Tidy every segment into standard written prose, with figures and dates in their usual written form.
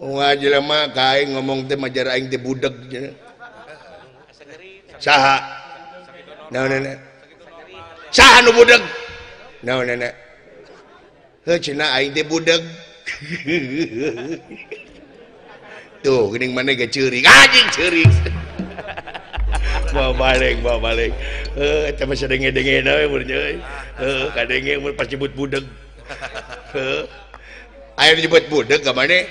Unggal jelema ka aing ngomong teh majar aing teh budeg cenah. Saha? Naon saha nu budeg? Naon heuh cenah aing teh budeg. Tuh geuning maneh ge ceurik, anjing ceurik. Bawa balik. Heuh eta mah sadenge-denge we mun euy. Heuh kadenge mun pas nyebut budeg. Heuh. Aya nyebut budeg ka maneh?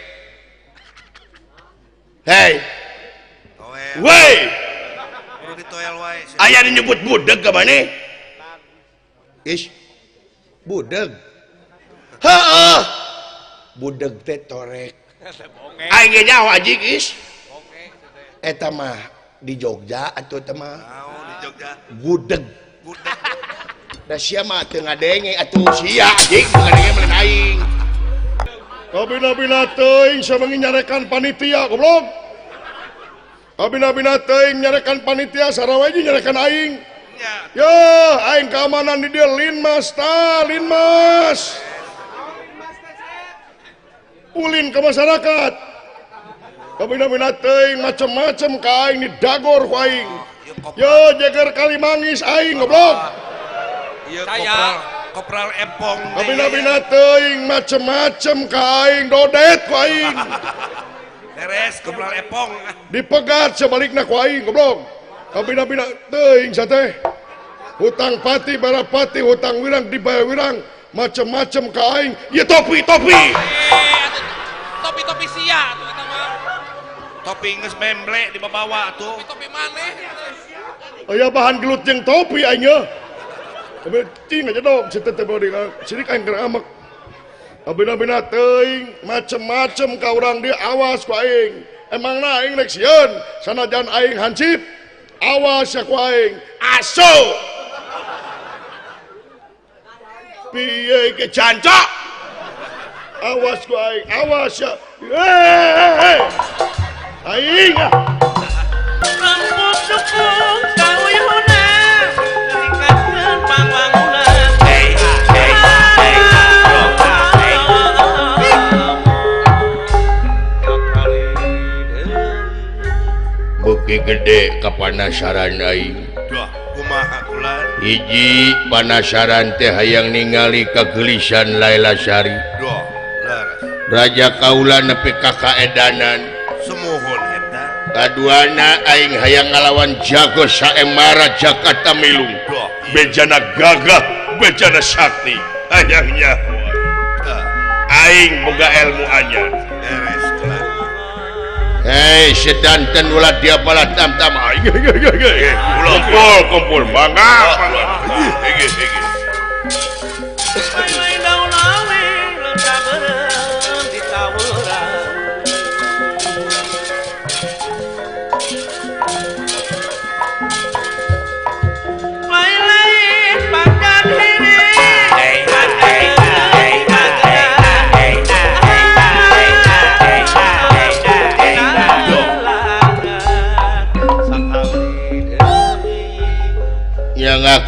Hei. Woi. Aya nyebut budeg ka maneh? Ish. Budeg. Heeh. Budeg teh torek. Aing ge nyaho anjing ish. Eta mah di Jogja atuh teh mah. Di Jogja. Budeg. Da sia mah teu ngadenge atuh sia anjing ngadenge meureun aing. Kabina-bina teuing sawengi nyarekan panitia goblok. Kabina-bina teuing nyarekan panitia sarawa jeung nyarekan aing. Yo, aing keamanan di dieu Linmas ta, Linmas. Ulin ke masyarakat. Kabina-bina teuing macem-macem ka aing didagor ku aing. Yo, jeger Kalimanggis aing goblok. Ieu kopral. Kopral Epong. Kabina-bina teuing macem-macem ka aing dodet ku aing. Beres kopral Epong. Dipegat sebalikna ku aing goblok. Kabina-bina teuing sateh. Hutang pati barapati hutang wirang dibayar wirang macem-macem ka aing. Ieu topi topi. Topi-topi sia atuh eta mah. Topi geus memble dibawa atuh. Topi-topi maneh. Aya bahan gelut jeung topi aing ye. Cing aja dong, sirik aing keur amek. Kabina-bina teuing macem-macem ka urang dieu awas ku aing. Emangna aing rek sieun, sanajan aing hansip, awas ya ku aing. Aso. Piye ke jancok? Awas ku aing, awas ya. Hei. Aing ah. Beuki gede kapanasaran aing. Hiji panasaran teh hayang ningali kagelisan Laila Sari. Raja kaula nepi ka kaedanan. Kaduana aing hayang ngalawan jago saemara Jakarta Milung. Bejana gagah, bejana sakti. Hayang nyaho. Aing boga ilmu anyar. Hei sedanten ulah dia pala tam-tam. Kumpul kumpul mangga.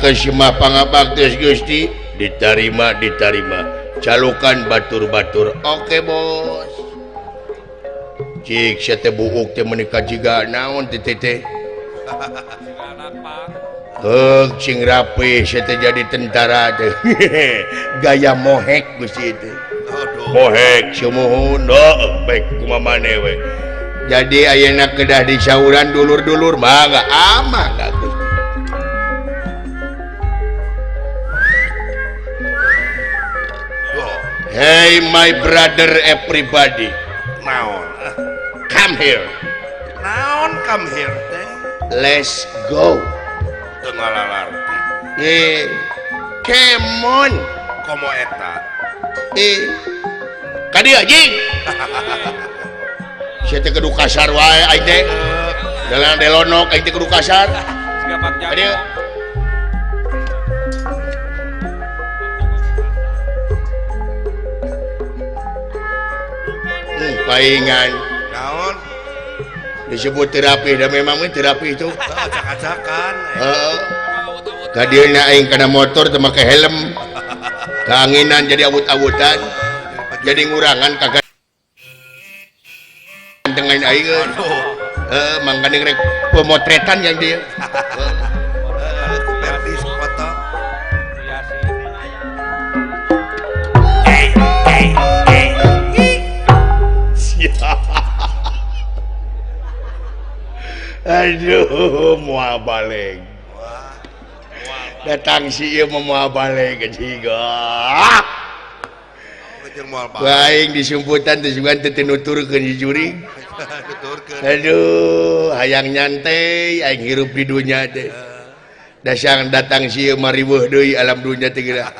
Kesima pangabakti Gusti ditarima ditarima calukan batur-batur oke bos cik sia teh buuk teh menikah jiga naon teh teh heug sing rapi sia teh jadi tentara teh gaya mohek Gusti teh mohek sumuhun heuh baik kumaha maneh we jadi ayeuna kedah disauran dulur-dulur mangga amah ka Gusti. Hey my brother everybody. Naon? Come here. Naon come here teh? Let's go. Teu ngalalarti. Come on. Komo eta? Ka dieu anjing. Sia teh kudu kasar wae aing teh. Dalam delonok aing teh kudu kasar. Ka dieu. Paingan naon disebut terapi dan memang terapi itu acak-acakan. Heeh. Ka dieu na aing kana motor teu make helm. Kaanginan jadi awut-awutan. Jadi ngurangan kagak. lain aing. Heeh, mangkaning rek pemotretan yang dia. Ku foto. Aduh, moal balik. Datang si ieu mah moal balik jiga. Aing disumputan teh sugan teu nuturkeun si jurig. Aduh, hayang nyantai aing hirup di dunya teh. Dasang datang si ieu mah riweuh deui alam dunya teh geura.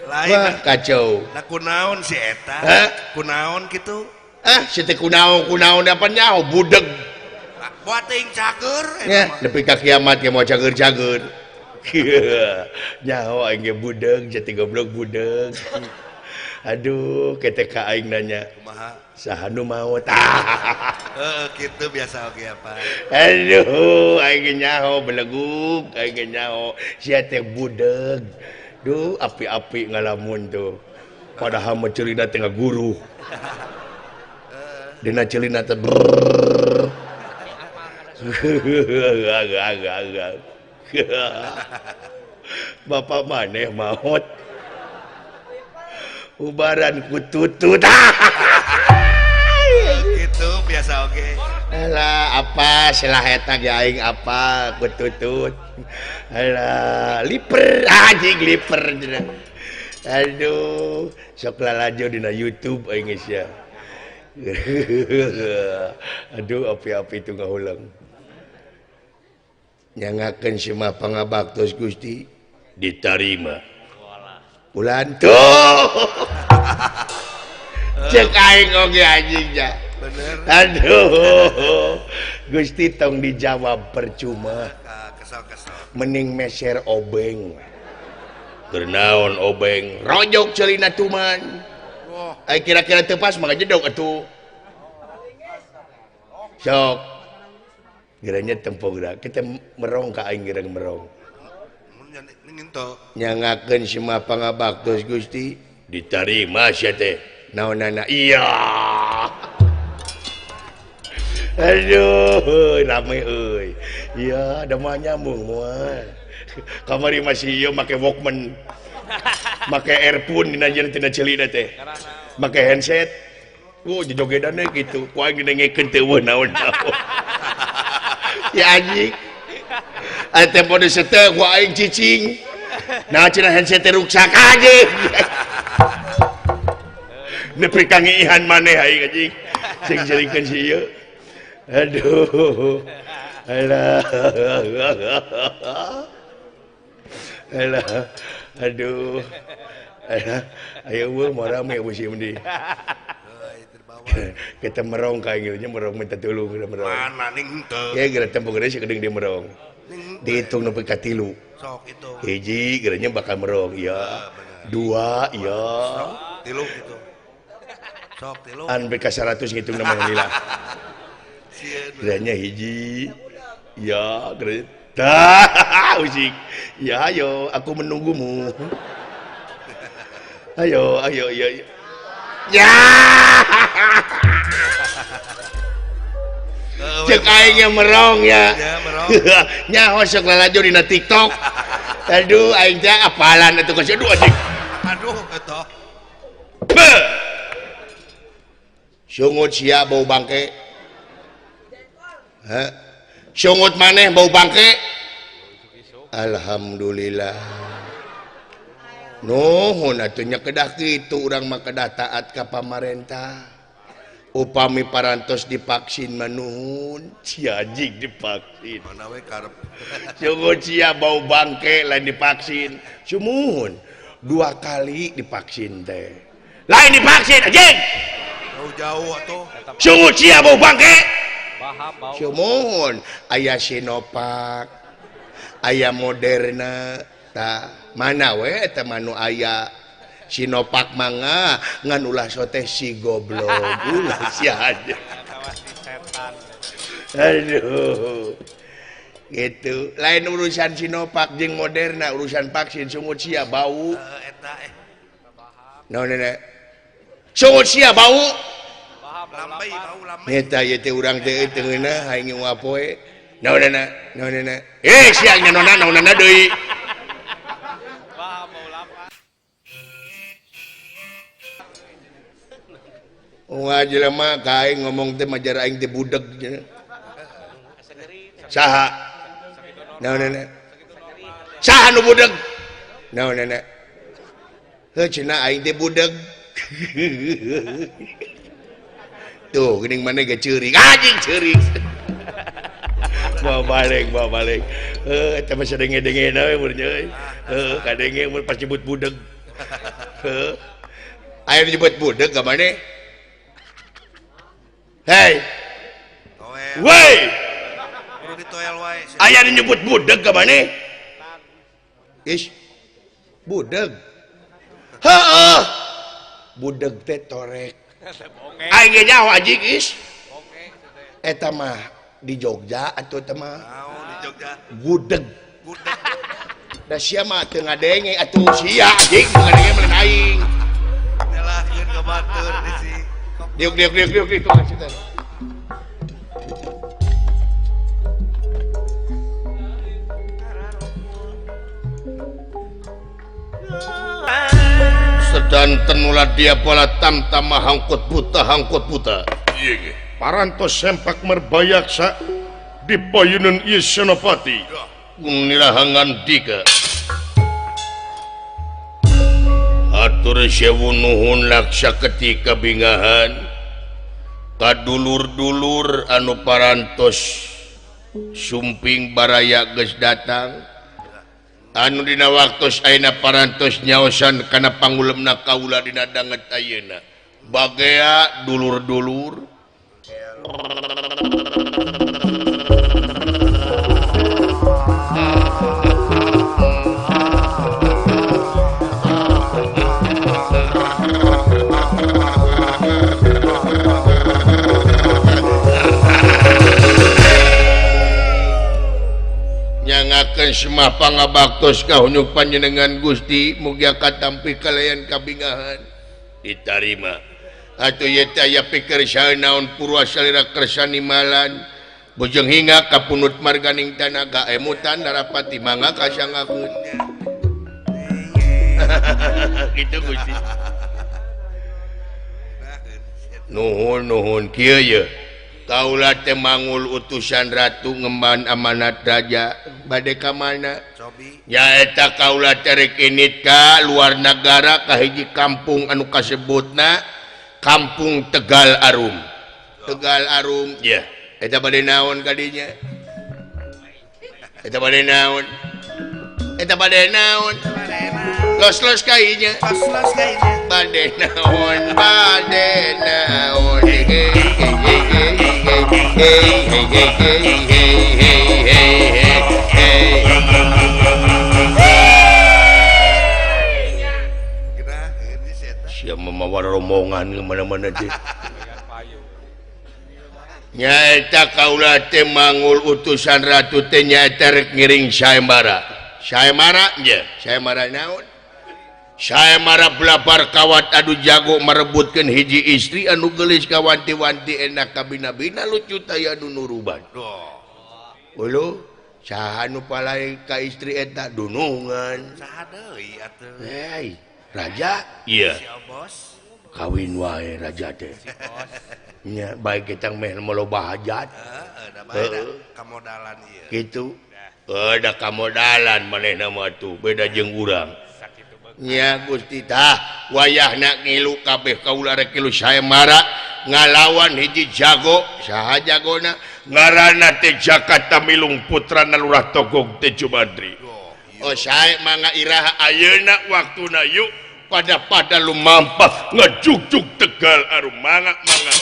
Wah, kacau. Lah kunaon si eta? Kunaon kitu? Ah, si teh kunaon-kunaon apa nyaho budeg. Buat teuing cager eta mah. Nepi ka kiamat ge moal cager-cager. Nyaho aing ge budeg, si teh goblok budeg. Aduh, ketek ka aing nanya. Kumaha? Saha nu maot? Heeh, kitu biasa oge apa. Aduh, aing ge nyaho belegug, aing ge nyaho sia teh budeg. Duh, api-api ngalamun tuh. Padahal mah ceulina teh ngaguru. Dina ceulina teh Bapak maneh maot. Ubaran ku tutut. Gitu biasa oge. Alah, apa selah eta ge aing apa ku tutut. Alah, liper anjing liper. Aduh, sok lalajo dina YouTube aing geus ya. Aduh, api-api itu ngahulang. Nyangakeun semua pangabaktos Gusti ditarima. Ulan tuh. Cek aing oge anjing ja. Bener. Aduh. Gusti tong dijawab percuma. Kesel-kesel. Mending meser obeng. Keur naon obeng? Rojok ceulina tuman. Ai kira-kira teu pas mah jedog atuh. Sok. Geranya tempo geura. Kita merong ka aing gerang merong. Nyangakeun semua pangabaktos Gusti ditarima sia teh. Naonana? Iya. Aduh, rame euy. Iya, da moal nyambung moal. Kamari masih ieu make Walkman. Make earphone dina jeung tina ceulina teh. Make handset. Wuh, jojogedanna kitu. Ku aing didengekeun teu eueuh naon-naon. Ya anjing. Ai tempo di sete ku aing cicing. Nah cenah handset teh ruksak anjing. Nepi ka ngiihan maneh aing anjing. Sing jelikeun si ieu. Aduh. Alah. Alah. Aduh. Alah. Ayo eueuh moal rame eueuh mending. Kita merong ka aing nya merong minta tulung merong. Mana ning henteu. Ya geura tempo geura sakedeung dia merong. Dihitung nepi ka 3. Sok itu. Hiji geranya bakal merong ya. Dua ya. Tilu gitu. Sok tilu. An BK 100 ngitung nama lila. Geranya hiji. Ya, geranya. Tah, usik. Ya ayo, aku menunggumu. Ayo, ayo, ayo. Ya. Cek aing merong ya. Nyaho sok lalajo dina TikTok. Aduh aing teh apalan atuh geus aduh anjing. Aduh eta. Sungut sia bau bangke. Heh. Sungut maneh bau bangke. Alhamdulillah. Nuhun atuh nya kedah kitu urang mah kedah taat ka pamarentah. Upami parantos divaksin manuhun sia anjing divaksin mana we karep sungguh sia bau bangke lain divaksin sumuhun 2 kali divaksin teh lain divaksin anjing jauh-jauh atuh sungguh sia bau bangke sumuhun aya Sinovac aya Moderna ta mana we eta manu aya Sinovac mangga ngan ulah sote si goblok ulah sia. Aduh. Gitu. Lain urusan Sinovac jeung Moderna, urusan vaksin sungut sia bau. Eta eh. Naon nenek? Sungut sia bau. Lambai bau lambai. Eta ieu teh urang teh teu ngeunah aing unggal poe. Naonana? Naonana? Eh sia naonana naonana deui. Wah, bau lapar. Unggal jelema ka aing ngomong teh majar aing teh budeg cenah. Saha? Naonana? Saha nu budeg? Naonana? Heuh cenah aing teh budeg. Tuh geuning maneh ge ceurik. Anjing ceurik. Bawa balik. Heuh eta mah sadenge-dengena we mun euy. Heuh kadenge mun pas nyebut budeg. Heuh. Aya nu nyebut budeg ka maneh? Hei. Toel. Woi. Kudu ditoel wae. Aya nu nyebut budeg ka maneh? Ish. Budeg. Heeh. Budeg teh torek. Aing ge nyaho anjing is. Eta mah di Jogja atuh teh mah. Naon di Jogja? Budeg. Budeg. Da sia mah teu ngadenge atuh sia anjing teu ngadenge meureun aing. Nyalahkeun ka batur di si. Diuk diuk diuk diuk diuk maksudna. Sedanten ulah dia pola tamtama hangkut buta. Ieu ge. Parantos sempak merbayaksa di payunan ieu Senopati. Nilahangan dika. Atur sewu nuhun laksa ketika bingahan kadulur-dulur anu parantos sumping baraya geus datang anu dina waktos ayeuna parantos nyaosan kana pangulemna kaula dina danget ayeuna bagea dulur-dulur nyangakeun semah pangabaktos ka hunyuk panjenengan Gusti mugia katampi kalayan kabingahan ditarima atuh ieu teh aya pikir saenaon purwa salira kersa nimalan bojong hingga kapunut marganing tanaga emutan narapati mangga kasangakeun kitu Gusti. Nuhun nuhun kieu ye kaula teh mangul utusan ratu ngemban amanat raja bade ka mana nyaeta kaula teh rek init ka luar nagara ka hiji kampung anu kasebutna Kampung Tegal Arum. Tegal Arum ya eta bade naon ka dinya eta bade naon eta bade naon los-los ka inya bade naon bade naon hey hey hey hey hey hey hey hey hey sia mamawa rombongan ke mana-mana teh nyaeta kaula teh mangul utusan ratu teh nyaeta rek ngiring sayembara. Sayembara nya sayembara naon sayembara belabar kawat adu jago merebutkeun hiji istri anu geulis kawanti-wanti enak kabina-bina lucu taya anu nuruban. Uluh saha nu palai ka istri eta dunungan saha deui atuh hei raja iya si kawin wae raja teh nya baik kita meh loba hajat heeh da bae da kamodalan ieu kitu heuh da kamodalan manehna mah tuh beda jeung urang nya Gusti tah wayahna ngilu kabeh kaula rek ngilu sayembara ngalawan hiji jago saha jagona ngaranna teh Jaka Tamilung putrana Lurah Togog teh Jumadri. Oh sae mangga iraha ayeuna waktuna yuk pada lumampah ngejugjug Tegal Arum mangga mangga.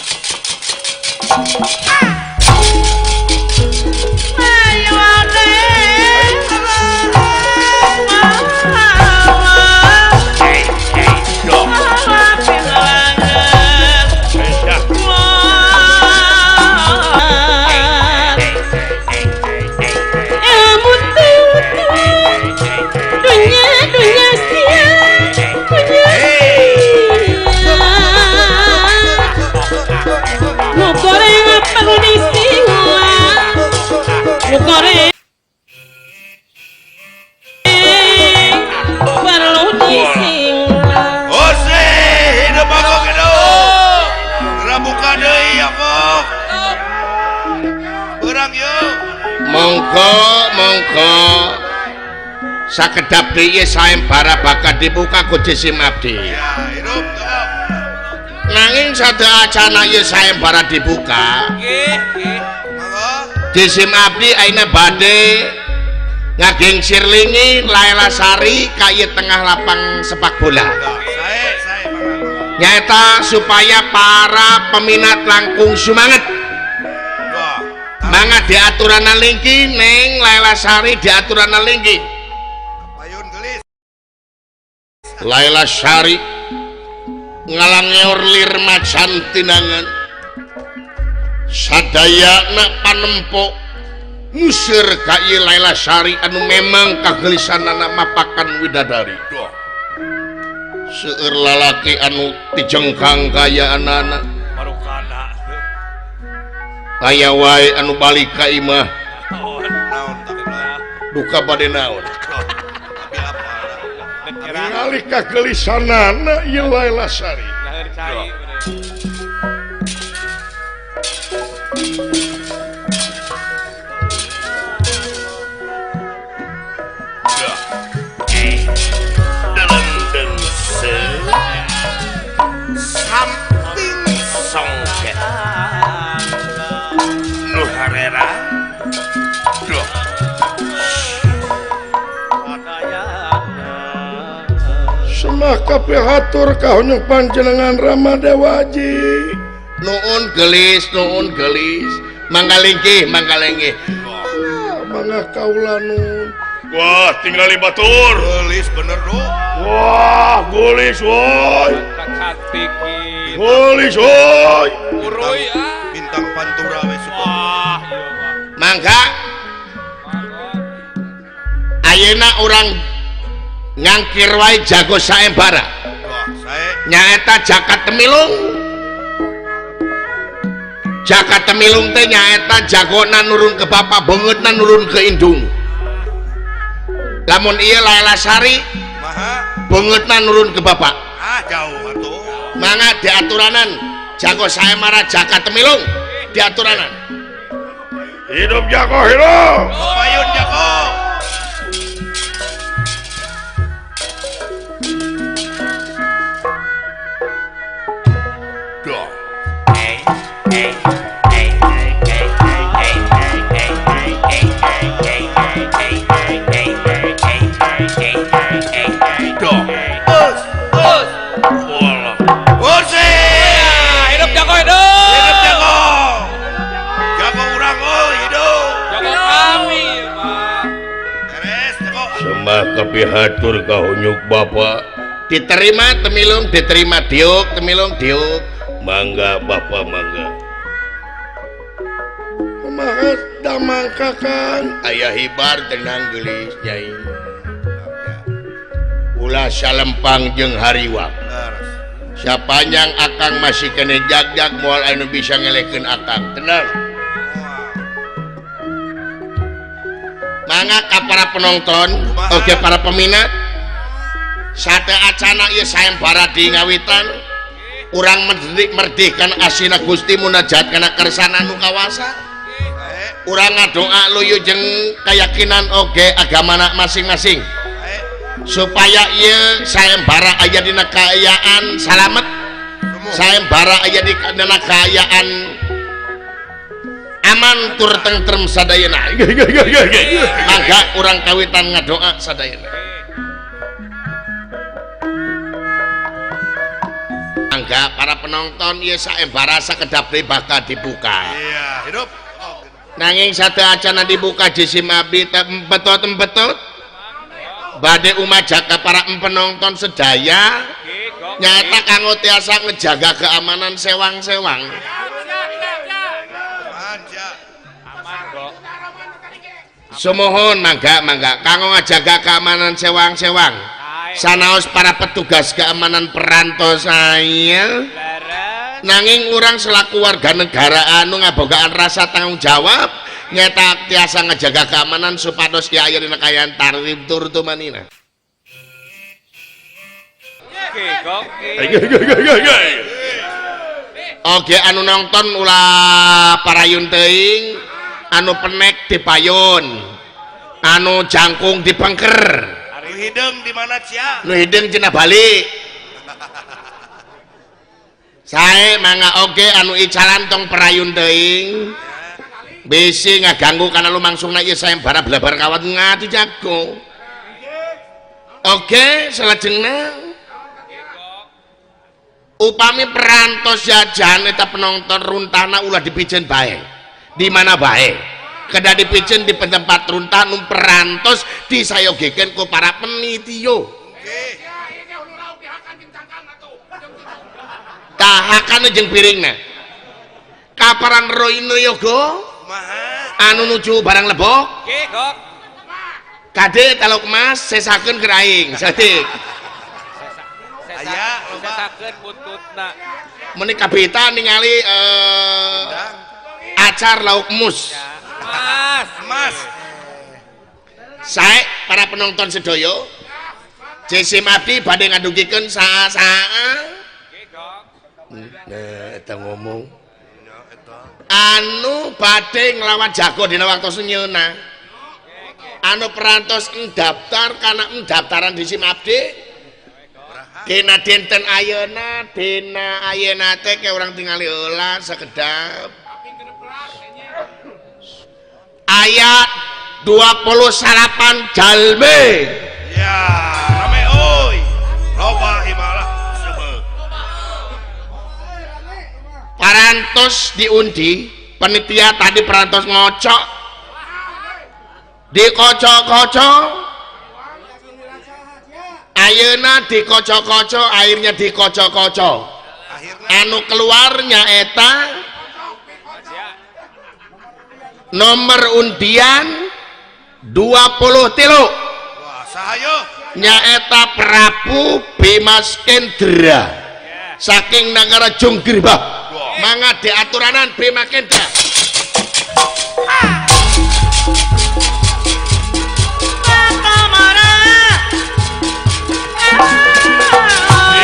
Dunia. Monggo monggo sakedap deui sayembara bakal dibuka ku Jisim Abdi. Ya, hidup. Nanging sadacana ieu sayembara dibuka, Nggih, nggih. Monggo. Jisim Abdi ayeuna bade ngagengsir lingi Laila Sari ka ieu tengah lapang sepak bola. Sae, sae mangga. Nyaeta supaya para peminat langkung sumanget. Mangga diaturana lingki Neng Laila Sari diaturana lingki. Payun gelis. Laila Sari ngalangeor lir macan tinangan. Sadayana panempo ngusir ka ieu Laila Sari anu memang kagelisanana mapakan widadari. Seueur lalaki anu tijengkang kayaanana. Marukana. Aya wae anu balik ka imah. Naon tah? Duka bade naon? Tapi apa? Ningali kagelisanana ieu Laila Sari. Lahir cai. Delendeng se samping songket nu harera duh. Semah kabeh hatur ka panjenengan Rama Dewaji. Nuun gelis, nuun gelis. Mangga linggih, mangga linggih. Mangga kaula nun. Wah, tinggali batur. Gelis bener duh. Wah, gelis woi. Cantik ieu. Gelis woi. Uruy ah. Bintang pantura we suka. Wah, ieu mah. Mangga ayeuna urang ngangkir wae jago saembara. Wah, sae. Nyaeta Jaka Temilung. Jaka Temilung teh nyaeta jagona nurun ke bapa, beungeutna nurun ke indung. Lamun ieu Laila Sari maha beungeutna nurun ke bapa. Ah, jauh atuh. Mangga diaturanan jago saembara Jaka Temilung diaturanan. Hidup jago hidup. Payun jago. Duh. Duh. Us, us. Walah. Usih. Ya, hidup jago hidup. Hidup jago. Jago urang euy hidup. Jago kami, Pak. Beres jago. Sembah kapihatur ka hunyuk bapa. Diterima Temilung, diterima diuk, Temilung diuk. Mangga bapa mangga. Kumaha damang kakang? Aya hibar tenang geulis nyai. Ulah salempang jeung hariwang. Leres. Sapanjang akang masih kene jag-jag moal anu bisa ngelekeun akang. Tenang. Mangga ka para penonton, oge para peminat. Sate acana ieu sayembara di ngawitan. Urang merdihkan asina Gusti munajat kana kersana nu kawasa. Sae, Urang ngadoa luyu jeung keyakinan oge agamana masing-masing. sae. Supaya ieu sayembara aya dina kaayaan salamet, Sumuh. sayembara aya dina kaayaan aman tur tentrem sadayana. Mangga urang kawitan ngadoa sadayana. Mangga para penonton ieu saembara sakedap deui bakal dibuka. Iya, hidup. Nanging sateuacana dibuka Jisim Abdi tempetot-tempetot bade umajak ka para penonton sedaya nyata kanggo tiasa ngejaga keamanan sewang-sewang. Aman, sia. Aman kok. Sumohon mangga mangga kanggo ngajaga keamanan sewang-sewang. Sanaos para petugas keamanan perantos saya. Leres. Nanging urang selaku warga negara anu ngabogaan rasa tanggung jawab nyata tiasa ngejaga keamanan supados di aya dina kaayaan tartib tur tumanina. Oke, oke. Oke anu nonton ulah parayun teuing, Anu penek di payun, anu jangkung di pengker. Nu hideung di mana sia? Nu hideung cenah balik. Sae mangga oge anu icalan tong perayun teuing. Bisi ngaganggu kana lumangsungna ieu sayembara blebar kawat ngati jago. Oke, salajengna upami perantos jajan eta penonton runtahna ulah dipiceun bae. Di mana bae? Kedah dipiceun di tempat runtah nu perantos disayogekeun ku para penitiyo. Tahakan jeung piringna. Kaparan Roino yoga anu nuju barang lebok. Nggih, Gok. Kade taluk emas sesakeun keur aing saeutik. Aya sesakeun buntutna. Meuni kabita ningali acar lauk mus. Mas, mas. Sae para penonton sedaya. Jesse Mabdi badhe ngadugikeun saa-saa. Nggih, Gok. Nah, eta ngomong. Anu badhe nglawan jago dina waktu nyeuna. Anu perantos ndaftar kana pendaftaran di Simabdi dina dinten ayeuna dina ayeuna teh ke urang tingali heula sekedap aya 28 jalmi ya rame euy loba imalah seubeuh parantos diundi panitia tadi parantos ngocok dikocok-kocok ayeuna dikocok-kocok airnya dikocok-kocok anu keluarnya eta nomor undian 23 nyaeta Prabu Bimas Kendra saking Nagara Junggirbah mangga diaturanan Bima Kendra.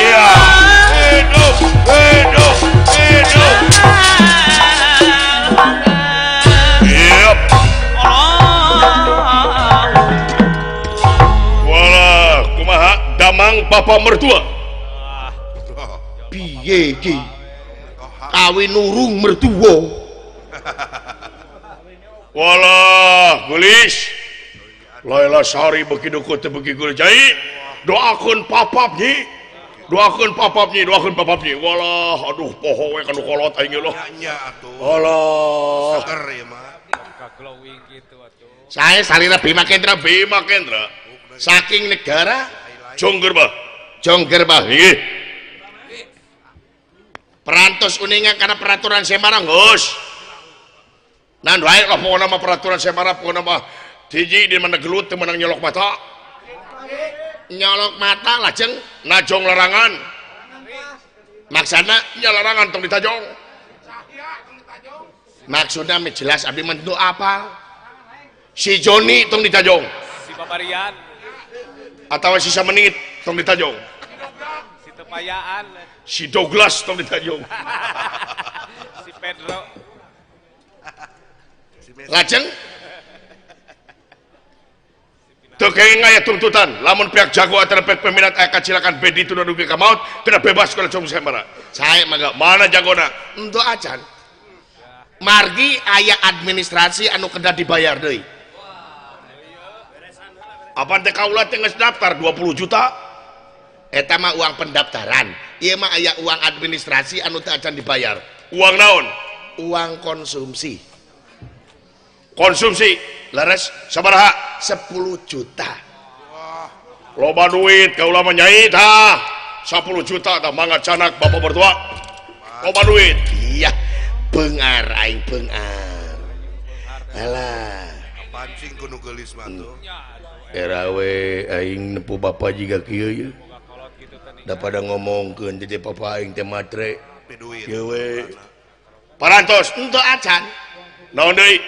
Iya, hidup, hidup, hidup. Yep. Walah, kumaha damang bapak mertua. Piye iki? Kawin urung mertua. Walah, gelis. Laila Sari beki deukeut teh beki geulis jai. Doakeun papap nyi. Doakeun papap nyi, doakeun papap nyi. Walah, aduh poho we kanu kolot aing ge loh. Nya atuh. Alah. Seger ieu mah. Glowing gitu atuh. Saya salira Bima Kendra, Bima Kendra saking negara Jonggerbah. Jonggerbah. Nggih. Perantos uninga karena peraturan Semarang. Geus. Nan wae lah pokona mah peraturan Semarang pokona mah hiji di mana gelut teu meunang nyolok mata. Nyolok mata lajeng najong larangan. Maksana nya larangan tong ditajong. Maksudna mah jelas abdi mah teu apa. Si Joni tong ditajong. Si Babarian. Atawa si Samenit tong ditajong. Si Tepayaan. Si Douglas tong ditajong. Si Pedro. Lajeng teu kenging aya tuntutan lamun pihak jago atau pihak peminat aya kacilakan bedi tunda dugi ka maut kena bebas kalau cung sayembara. Sae mangga mana jagona? Henteu acan. Margi aya administrasi anu kedah dibayar deui. Apaan teh kaula teh geus daftar 20 juta? Eta mah uang pendaftaran. Ieu mah aya uang administrasi anu teu acan dibayar. Uang naon? Uang konsumsi. Konsumsi leres sabaraha? 10 juta. Loba duit kaula mah nyai tah. 10 juta tah mangga canak bapak mertua. Loba duit. Iya, beungar aing beungar. Alah, pancing kudu geulis mah tuh. Era we aing nepu bapa jiga kieu ye. Da pada ngomongkeun teh papa aing teh matre. Kieu we. Parantos henteu acan. Naon deui?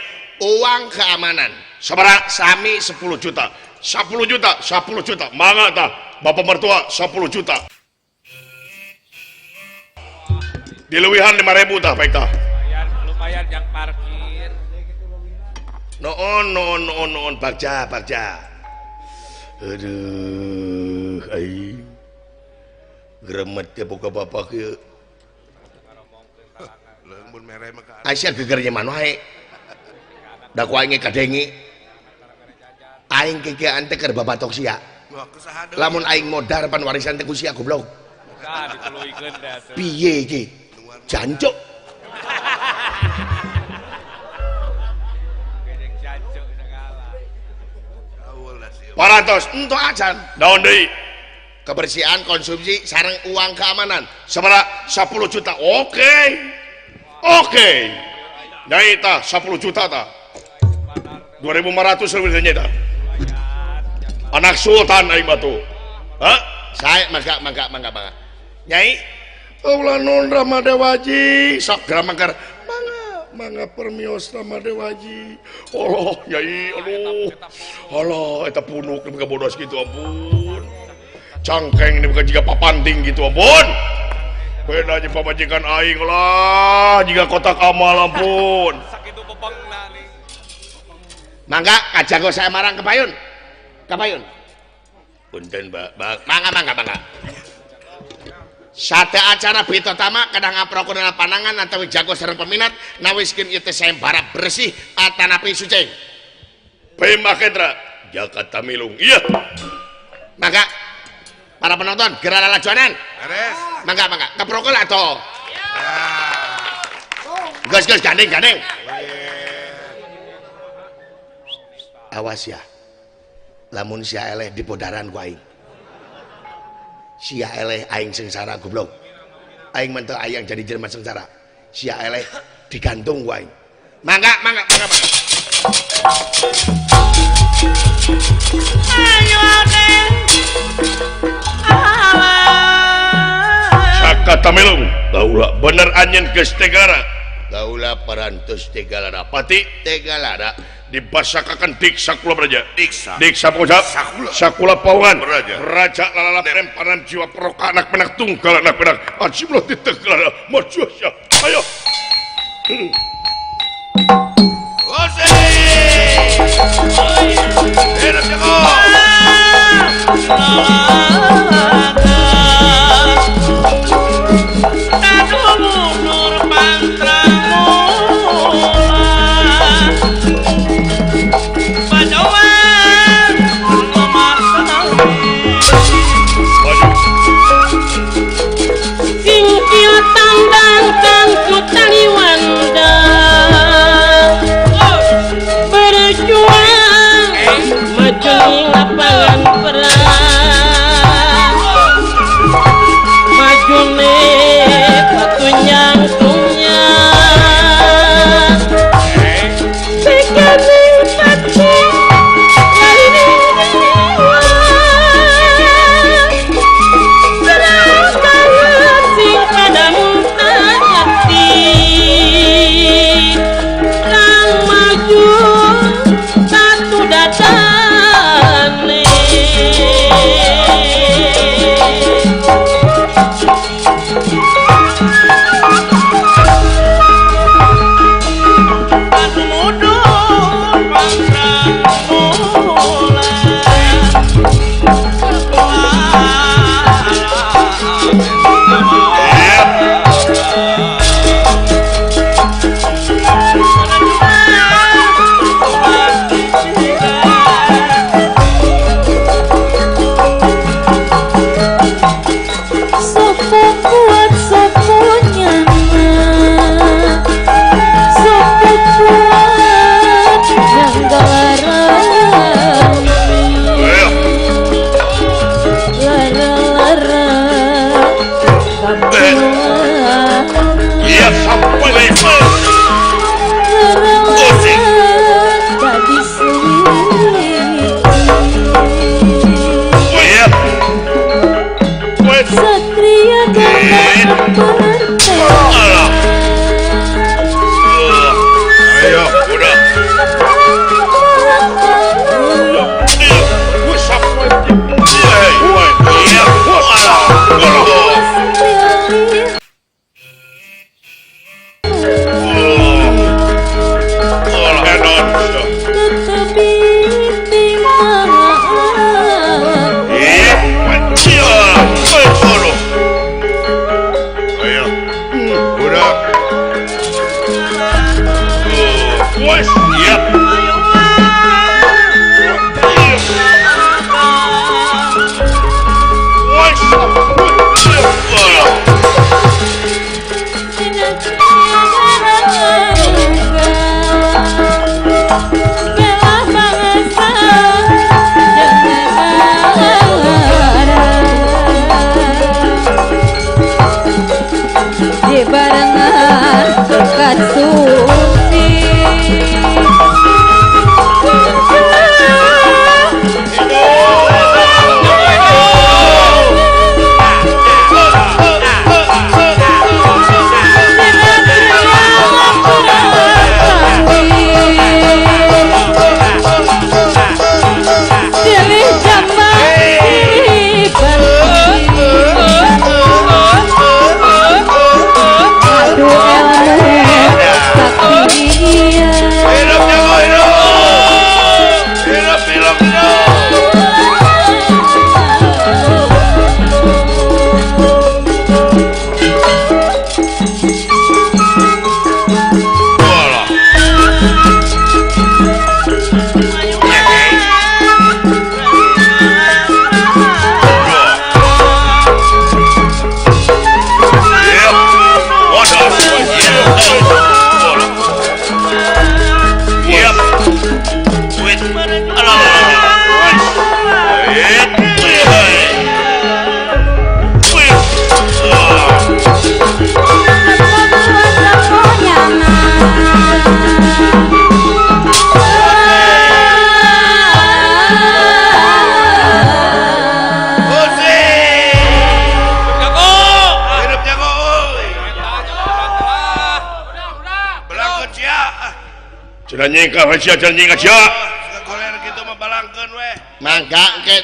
Uang keamanan. Sabaraha? Sami 10 juta. 10 juta, 10 juta. Mangga tah bapak mertua 10 juta. Dileuwihan 5.000 tah baik tah. Lumayan, lumayan yang parkir. Noon noon noon noon bagja bagja. Aduh aing. Gremet teh boga bapak ieu. Leung mere mah ka. Aisyah gegernya man wae. Da ku aing kadengi. Aing kekean teh keur babatok sia. Lamun aing modar pan warisan teh ku sia goblok. Tah dituluykeun teh atuh. Piye iki? Jancuk. Jancuk segala. Parantos entok acan. Naon deui? Kebersihan konsumsi sareng uang keamanan. Sabaraha? 10 juta. Oke. Oke. Nyai tah 10 juta tah. 2500 leuwih nya tah. Anak sultan aing batu. Hah? Saya mangga mangga mangga mangga. Nyai, Ulah nun Ramadewaji, sok geura mangker. Mangga, mangga permios Ramadewaji. Allah, nyai, aduh. Allah, eta punuk nepi ka bodos kitu ampun. Cangkeng nepi ka jiga papanting gitu ampun. Beda jeung pamajikan aing lah, jiga kotak amal ampun. Sakitu bebengna nih. Mangga kajago saya marang ke payun. Ka payun. Punten, Mbak. Mangga mangga mangga. Sate acara Bito Tama kadang ngaprokonal panangan atau jago sareng peminat nawiskeun ieu teh sayembara bersih atanapi suceng. Bima Kendra, Jakarta Milung. Iya. Mangga para penonton geura lalajonan. Beres. Mangga mangga keprokol atuh. Geus geus gandeng gandeng. Awas ya. Lamun sia eleh di podaran ku aing. Sia eleh aing sengsara goblok. Aing mah teu ayang jadi jelema sengsara. Sia eleh digantung ku aing. Mangga mangga mangga mangga. Ayo den. Alah. Saka Tamilung, laula bener anjeun geus tegara. Laula parantos tegalara. Pati Tegalara. Dibasakakan diksa kula beraja. Diksa. Diksa pengusaha. Sakula. Sakula pawangan. Beraja. Raja lalala remparan jiwa peroka anak penak tunggal anak penak. Ajiblah ditegalara. Maju ya. Ayo. Ose. Hidup jago. Singkil tandang kang kutani wanda berjuang maju lapangan perang maju patunyang tunyang tekane pati Dibarengan kasumpi. Mangga ke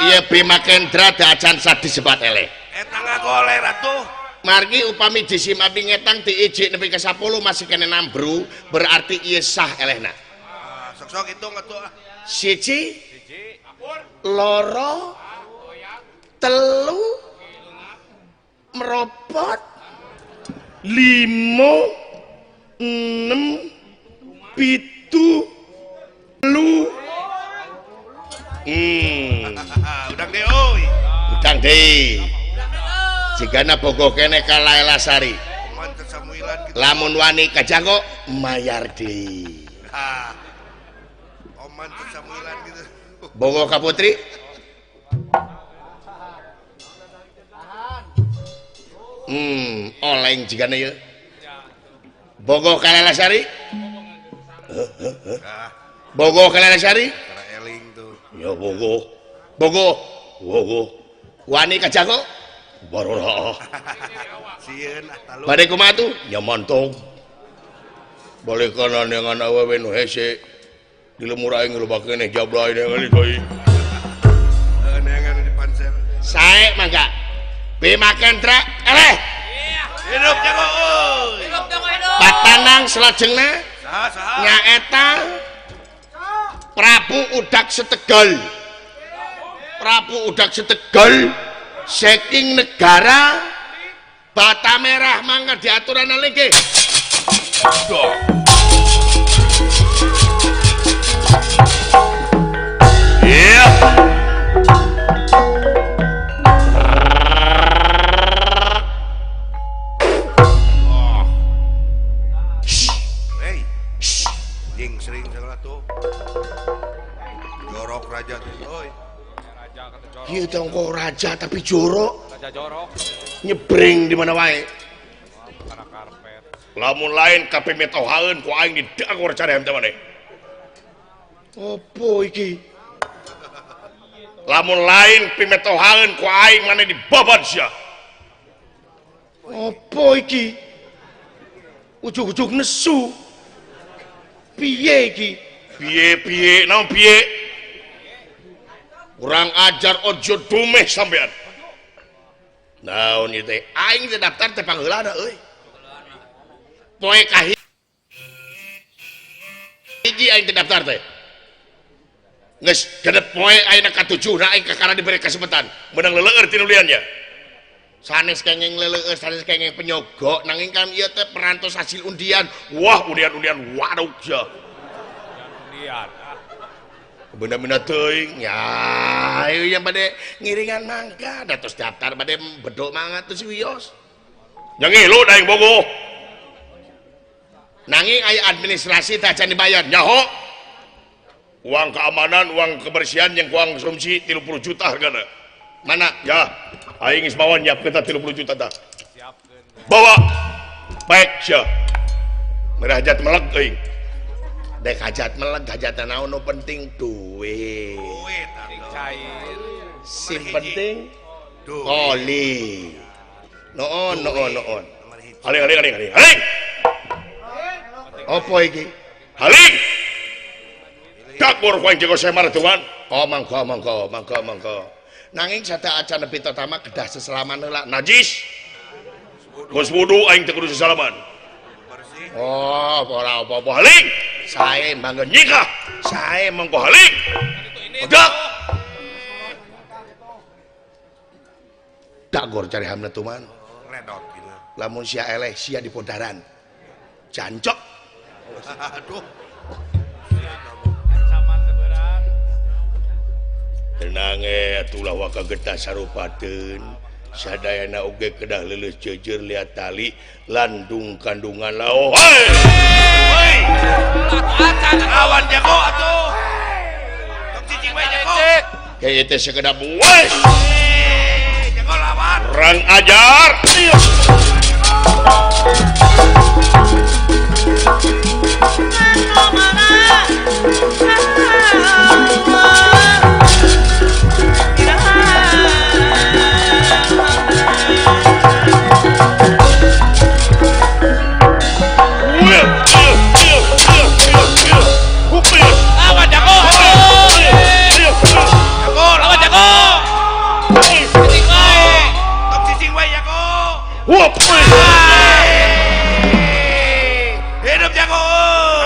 ieu Bima Kendra acan sadi sebat eleh. Eta ngagoler atuh. Margi upami jisim abdi ngetang diijik nepi ka 10 masih kene nambru, berarti ieu sah elehna. Sok-sok hitung atuh. Siji, loro, telu, meropot, 5, 6, 7, 8. Udang deui euy. Udang deui. Jigana bogoh kene ka Laelasari. Lamun wani kajago mayar deui. Oman samuilan gitu. Bogoh ka putri. Oleng jigana ieu. Bogoh ka Laelasari. Bogoh ka Laelasari. Ya bogoh. Bogoh. Bogoh. Wani kajago? Barora. Sieun ah talu. Bade kumaha tuh? Nya mantong. Balik kanan dengan awewe nu hese. Di lemur aing loba keneh jablay dengan deui. Heuh neangan di panser. Sae mangga. Bima Kendra eleh. Hidup jago euy. Hidup jago hidup. Patanang salajengna. Saha saha. Nyaeta Prabu Udak Setegal. Prabu Udak Setegal saking negara Bata Merah mangga diaturan nggih. Iya. Hey. Jing sering segala tuh. Jorok raja tuh, oi. Ieu tongko raja tapi jorok. Raja jorok. Nyebring di mana wae. Karena karpet. Lamun lain kabeh metohaeun ku aing didangor caream teh maneh. Opo iki? Lamun lain pimetohaeun ku aing maneh dibabat sia. Opo iki? Ujug-ujug nesu. Piye iki? Piye-piye naon piye? Kurang ajar ojo dumeh sampean. Naon ieu teh? Aing teh daftar teh pangheulana euy. Poe kahiji aing teh daftar teh. Geus genep poe ayeuna katujuhna aing kakara diberi kesempatan. Menang leleueur tinuliannya. Sanes kenging leleueur, sanes kenging penyogok, nanging kan ieu teh perantos hasil undian. Wah, undian-undian waduk sia. Undian. Bener-bener teuing ya ieu yang bade ngiringan mangga da tos daftar bade bedok mangga tos wios. Nya ngilu da aing bogoh. Nanging aya administrasi teh acan dibayar. Nyaho. Uang keamanan, uang kebersihan yang uang konsumsi 30 juta hargana. Mana? Ya, aing geus mawa nyiapkeun tah 30 juta tah. Bawa baik sia. Merah hajat meleg euy. Dek hajat meleg hajat naon nu penting duit. Duit cair. Sing penting oli. Noon noon noon. Haling haling haling haling. Haling. Apa iki? Haling. Dakbor ku aing jago semar tuan. Oh mangga mangga mangga mangga. Nanging sada acan nepi tama kedah seselaman heula. Najis. Geus wudu aing teu kudu sesalaman. Oh, ora apa-apa haling. Sae mangga nyikah. Sae mangga haling. Udah. Dagor cari hamna tuman. Lamun sia eleh sia di podaran. Jancok. Aduh. Tenang atulah waka getah sarupateun. Sadayana oge kedah leuleus jeujeur liat tali landung kandungan lao. Hei! Hei! Awan jago atuh. Tong cicing bae jago. Kayak teh sekedap weh. Jago lawan. Kurang ajar. Lawan jago. Jago Lawan jago. Cicing wae. Tong cicing wae jago. Wup. Hidup jago.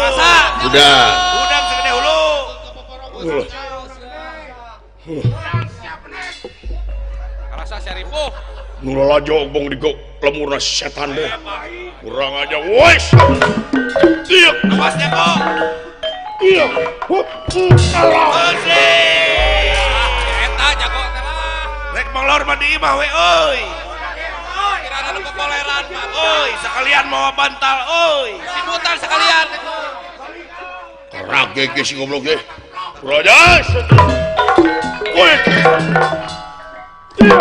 Rasa. Udah. Udang segede hulu. Rasa syarifuh. Nu lalajo bong digok lemurna setan deh. Kurang aja wes. Iya. Awas jago. Iya. Hup. Allah. Eta jago teh mah. Rek molor mah di imah we euy. Kirana nu kokoleran mah. Euy, sekalian mawa bantal euy. Simutan sekalian. Karage ge si goblok ge. Kurang aja. Woi. Iya.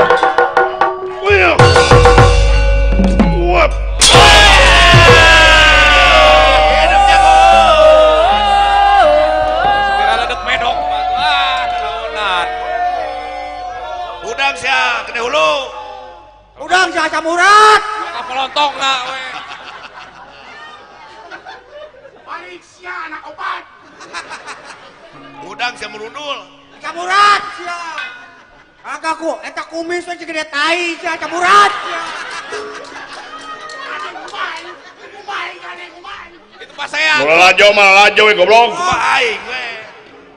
Iya. Wup. Hidup jago. Kirana dek medok mah. Ah, naonan. Udang sia gede hulu. Udang sia camurat. Ka pelontongna we. Balik sia anak opat. Udang sia merundul. Camurat sia. Kagak ku eta kumis we gede tai sia camurat sia. Itu pasean. Nu lalajo mah lalajo we goblok. Kumaha aing we.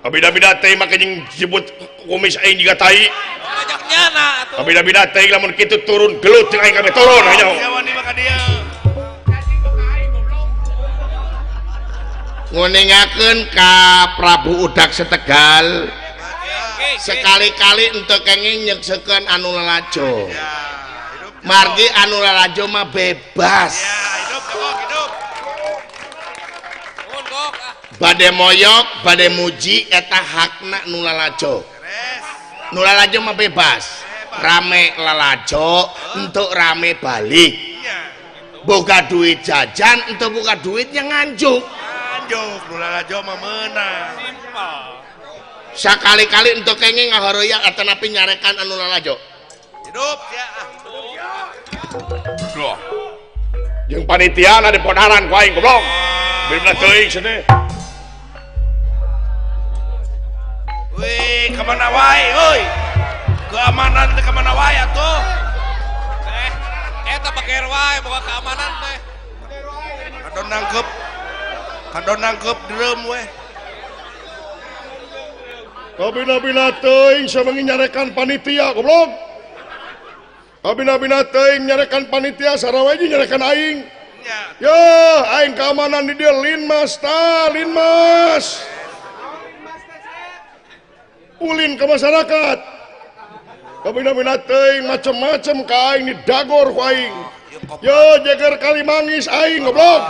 Kabida-bida teh make jeung jebut kumis aing jiga tai. Ajak nyana atuh. Kabida-bida teh lamun kitu turun gelut jeung aing kami turun ayo. Sia wani mah ka dieu. Nguningakeun ka Prabu Udak Setegal sekali-kali untuk kenging nyeksekeun anu lalajo. Ya, hidup. Margi anu lalajo mah bebas. Ya, hidup jago, hidup. Nuhun gok ah. Bade moyok, bade muji eta hakna nu lalajo. Beres. Nu lalajo mah bebas. Rame lalajo, untuk rame balik. Iya. Boga duit jajan, untuk boga duit yang nganjuk. Nganjuk, nu lalajo mah meunang. Simpel. Sakali-kali untuk kenging ngahoreuyang atanapi nyarekan anu lalajo. Hidup sia. Duh. Jeung panitia di podaran ku aing goblok. Bener teuing cenah. Wih, kemana wae euy? Keamanan teh kemana wae atuh? Eh, eta bager wae boga keamanan teh. Kadon nangkep. Kadon nangkep drum we. Kabina-bina teuing sawengi nyarekan panitia goblok. Kabina-bina teuing nyarekan panitia sarawe jeung nyarekan aing. Nya. Ya, aing keamanan di dieu Linmas ta, Linmas. Ulin ke masyarakat. Kabina-bina teuing macem-macem ka aing didagor ku aing. Yo jeger Kalimanggis aing goblok.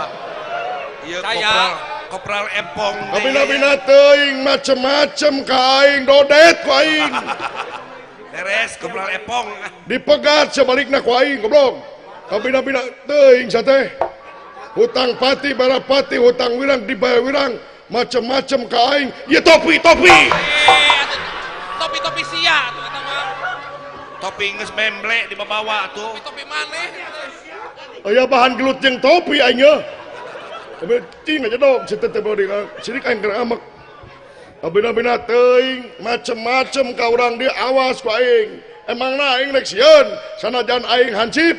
Ieu Saya. kopral kopral empong. Kabina-bina teuing macem-macem ka aing dodet ku aing. Beres kopral empong. Dipegat sebalikna ku aing goblok. Kabina-bina teuing sate. Hutang pati barapati hutang wirang dibayar wirang macem-macem ka aing. Ieu topi topi. Topi-topi sia atuh eta mah. Topi geus memble dibawa atuh. Topi-topi maneh. Aya bahan gelut jeung topi aing ye. Cing aja dong, situ teh bodi sirik aing keur amek. Abina-bina teuing macem-macem ka urang dieu awas ku aing. Emangna aing rek sieun, sanajan aing hansip,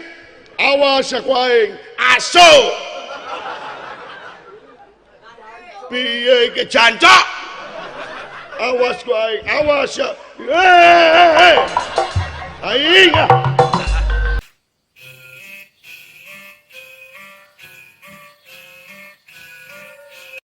awas ya ku aing. Aso. Piye ke jancok? Awas ku aing, awas ya. Hei, aing ah.